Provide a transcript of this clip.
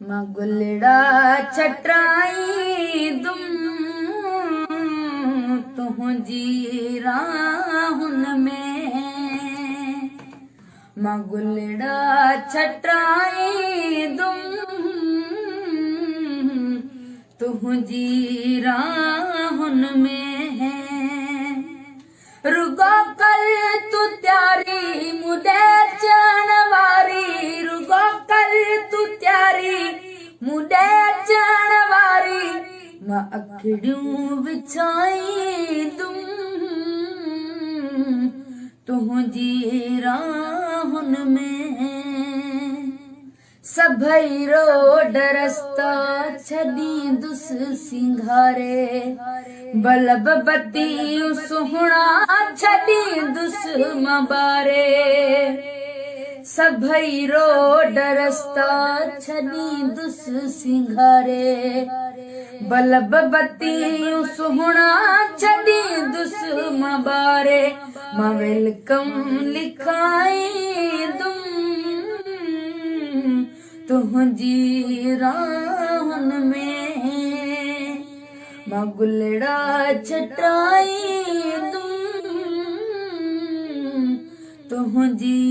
مان گلڙا ڇٽرائيندم تنهنجي راهن ۾. مان گلڙا ڇٽرائيندم تنهنجي راهن ۾. رڳو ڪر تون تياري مون ڏي اچڻ واري، رڳو ڪر تون تياري مون ڏي اچڻ واري، مان اکڙيون وڇائيندم تنهنجي راهن ۾. سڀئي روڊ رستا ڇڏيندس سينگاري، بلب بتيون سهڻا ڇڏيندس مان ٻاري. سڀئي روڊ رستا ڇڏيندس سينگاري، بلب بتيون سهڻا ڇڏيندس مان ٻاري. مان welcome لکائيندم تنهنجي راهن ۾. مان گلڙا ڇٽائيندم تنهنجي